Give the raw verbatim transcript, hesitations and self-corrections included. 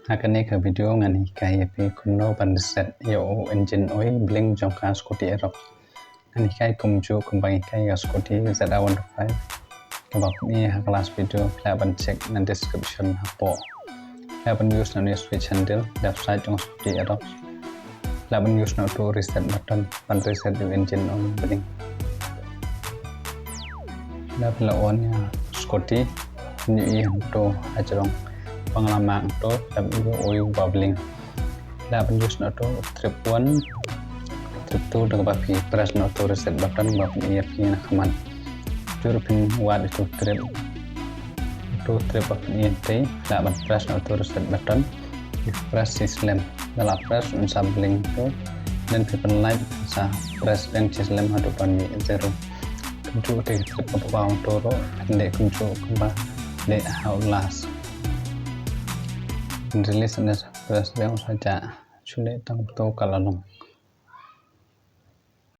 Ha kane ka video ngan hikai ïa phi kumno ban reset ïa u engine oil blink jong ka scooty Aerox. Ngan hikai kumjuh kumba ngi hikai ïa ka scooty Z R one two five kaba phi ïohi ha ka last video. Phi lah ban check na description hapoh. Phi lah ban use na u switch handle left side jong ka scooty Aerox. Phi lah ban use na uto u reset button ban reset ïa u engine oil blink. Lada phi la on ïa u scooty, phin ïohi hangto ha jrong pangla mark hangto, phi lah ban ïohi u oil ba blink. Phi lah ban use na uto u trip one, trip two, da kaba phi press na uto u reset button ba phin ïohi ïa phi na khmat. Jur phin wad ïa uto u trip. Uto u trip ba phin ïohi te, phi lah ban press na uto u reset button. Phi press shi slem. Lada la press un sa blink to. Then phi pynlait, sa press biang shi slem haduh ban mih zero. Kumjuh te ka trip kaba paw hangto ruh phin leh kumjuh kumba leh ha u last. Phin release ne sa press biang sa jah. Shu leh tang to ka la long.